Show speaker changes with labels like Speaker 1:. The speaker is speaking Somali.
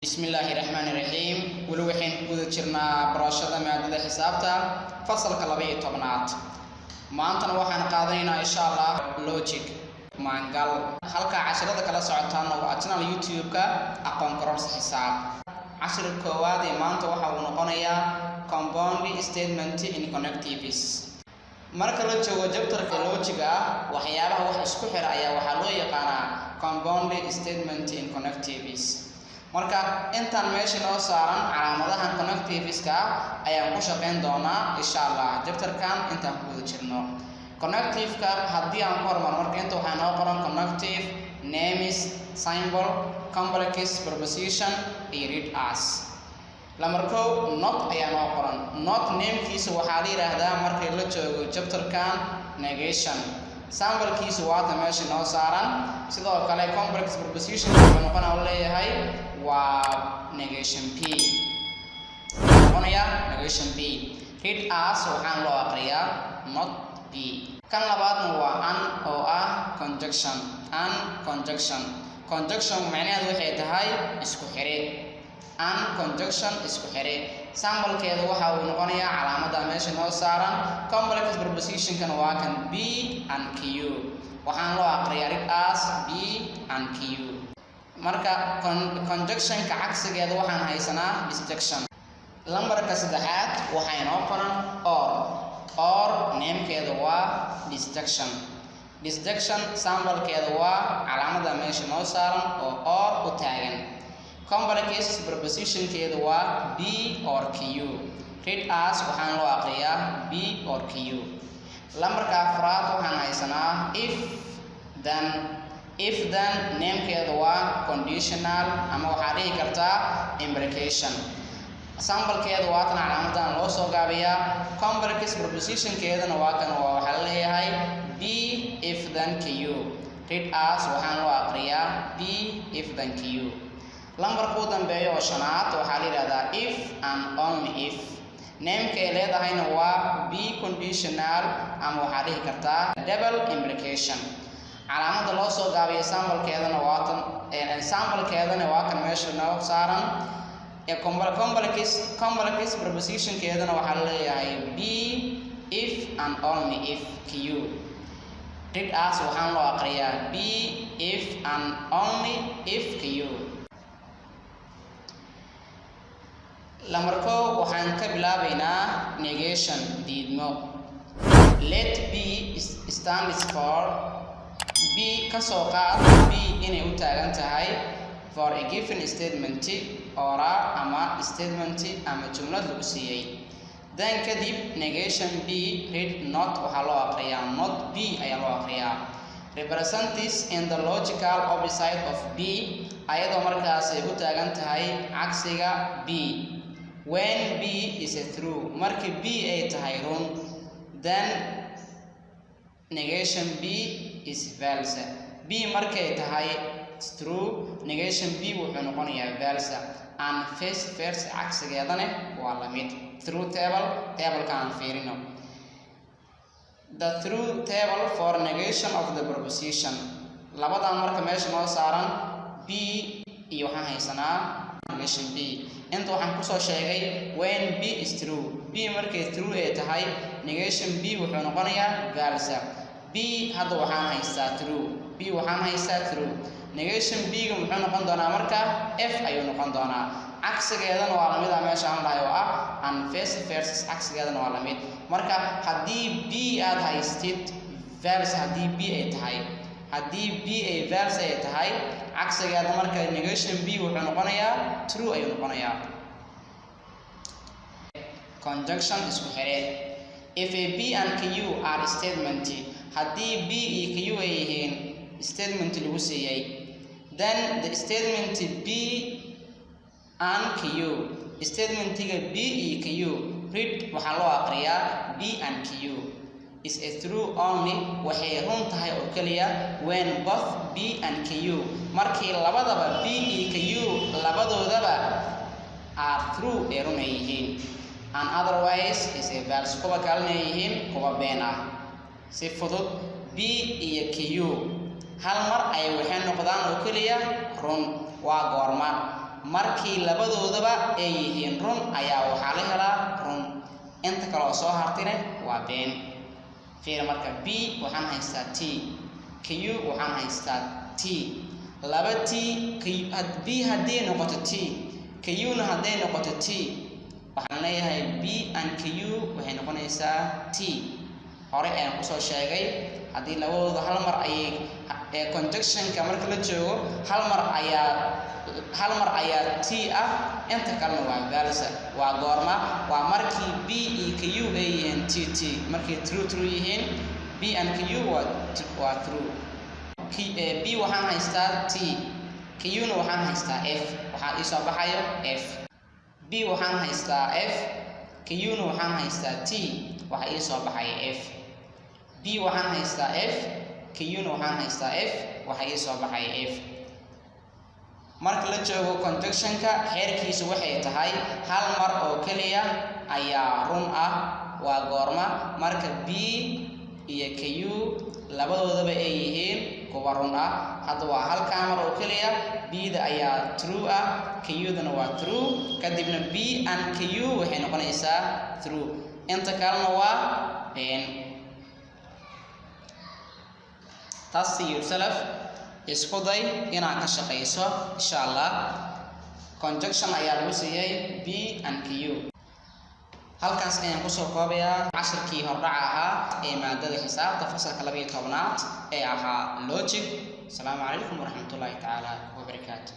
Speaker 1: Bismillaahi raxmaani raxiim. Weli waxaynu ku guda jirnaa barashada maadada xisaabta, fasalka 12aad. Maantana waxaan qaadanaynaa, insha Allah, logic maangal. Halkaa casharada kala socotaana waa channel YouTube-ka Aqoon Kororsi Xisaab. Cashirka koowaad ee maanta waxa uu noqonayaa compound statement in connectives. Marka la joogo chapterka logic-ga ah, waxyaabaha wax isku xira ayaa waxaa loo yaqaanaa compound statement in connectives. Marka intaan meesha noo saaran calaamadahan connectiveska ah ayaan ku shaqayn doonaa, insha Allah, chapterkan intaan ku guda jirno. Connective-ka haddii aan ku hormaro, marka inta waxaa noo qoran connective, names, symbol, complex proposition iyo read as. Lambar kow, not ayaa noo qoran. Not namekiisa waxaa la yidhaahdaa, markii la joogo chapterkan, negation. Symbolkiisu waata meesha noo saaran. Sidoo kale complex proposition wuxuu noqonaa, u leeyahay, waa negation p noqonaya, negation p. Read as waxaan loo aqriyaa not p. Kan labaadna waa and, oo ah conjunction. And conjunction, conjunction macnaheedu waxay tahay isku xire. And conjunction, isku xire. Symbolkeedu waxa uu noqonayaa calaamada meesha noo saaran. Complex propositionkana waa kan, p and q. Waxaan loo aqriyaa read as p and q. Marka conjunctionka cagsigeeda waxaan haysanaa disjunction. Lambarka saddexaad waxaa inoo qoran or. Or namekeedu waa disjunction. Disjunction symbolkeedu waa calaamada meesha noo saaran oo or u taagan. Complex propositionkeedu waa p or q. Read as waxaan loo aqriyaa p or q. Lambarka afraad waxaan haysanaa if then. If then namekeedu waa conditional, ama waxaa dhihi kartaa implication. Symbolkeedu waa tan, calaamadan loo soo gaabiyaa. Complex propositionkeeduna waa kan, waa waxaa leeyahay p if then q. Read as waxaan loo aqriyaa p if then q. Lambarka u dambeeya oo shanaad waxaa la yidhahdaa if and only if. Nameka ay leedahayna waa bi conditional, ama waxaa dhihi kartaa double implication. Calaamada loo soo gaabiyo symbolkeedana waa tan, symbolkeedana waa kan meesha noo saaran. Complex propositionkeedana waxaa leeyahay p if and only if q. Read as waxaan loo aqriyaa p if and only if q. Lambar kow, waxaan ka bilaabaynaa negation, diidmo. Let p stands for p. Ka soo qaad p inay u taagan tahay for a given statement or ama statement ama jumlad lagu siiyey. Then kadib negation p read not. Waxaa loo aqriyaa not p ayaa loo aqriyaa. Represents in the logical opposite of p, ayadoo markaas ay u taagan tahay cagsiga p. When p is a true, markii p ay tahay run, then negation p is false. P markay tahay true, negation p wuxuu noqonayaa false, and vice versa, cagsigeedana waa la mid. Truth table, tableka aan fiirino. The truth table for negation of the proposition. Labadan marka meesha noo saaran, p iyo waxaan haysanaa negation p. Inta waxaan kusoo sheegay when p is true, p markay true ay tahay, negation p wuxuu noqonayaa false. P hadda waxaan haystaa true, p waxaan haystaa true. Negation p-ga muxuu noqon doonaa? Marka f ayuu noqon doonaa. Cagsigeedana waa lamid ah meesha aan dhahay, oo ah and vice versa, cagsigeedana waa lamid. Marka haddii p aad haystid false, haddii p ay tahay, haddii p ay false ay tahay, cagsigeeda marka negation p wuxuu noqonayaa true ayuu noqonayaa. Conjunction, isku xire. If a p and q are statement, haddii p iyo q ay yihiin statement lagu siiyey, then the statement p and q, statementiga p iyo q, read waxaa loo aqriyaa p and q, is a true only, waxay run tahay oo keliya, when both p and q, markii labadaba p iyo q labadoodaba, are true, ay run ay yihiin, and otherwise is a false, kuwa kalena ay yihiin kuwa been ah. Si fudud, p iyo q hal mar ay waxay noqdaan oo keliya run. Waa goorma? Markii labadoodaba ay yihiin run ayaa waxaa la helaa run, inta kale oo soo hartayna waa been. Fiir marka, B waxaan haystaa T, Q waxaan haystaa T, laba T. B haddii noqoto T, Q-na hadday noqoto T, waxaan leeyahay B and Q waxay noqonaysaa T. Hore ayaan kusoo sheegay, haddii labadooda hal mar ayay conjunctionka marka la joogo, hal mar ayaa T ah, inta kalena waa false. Waa goorma? Waa markii B iyo Q ay yihiin T T. Markay true true yihiin, B and Q waa true. B waxaan haystaa T, Q-na waxaan haystaa F, waxaa ii soo baxayo F. B waxaan haystaa F, Q-na waxaan haystaa T, waxaa ii soo baxaya F. B waxaan haystaa F, Q-na waxaan haystaa F, waxaa ii soo baxaya F. Marka la joogo conjunctionka, xeerkiisu waxay tahay hal mar oo keliya ayaa run ah. Waa goorma? Marka B iyo Q labadoodaba ay yihiin kuwa run ah. Hadda waa halkaa mar oo keliya, B-da ayaa true ah, Q-dana waa true, kadibna B and Q waxay noqonaysaa true, inta kalena waa been. Test yourself, isku day inaad ka shaqayso, insha Allah. Conjunction ayaa lagu siiyey B and Q. Halkaas ayaan kusoo koobayaa cashirkii hordhaca ahaa ee maadada xisaabta fasalka 12aad ee ahaa logic. Asalaamu calaykum waraxmatullaahi tacaala wabarakaatu.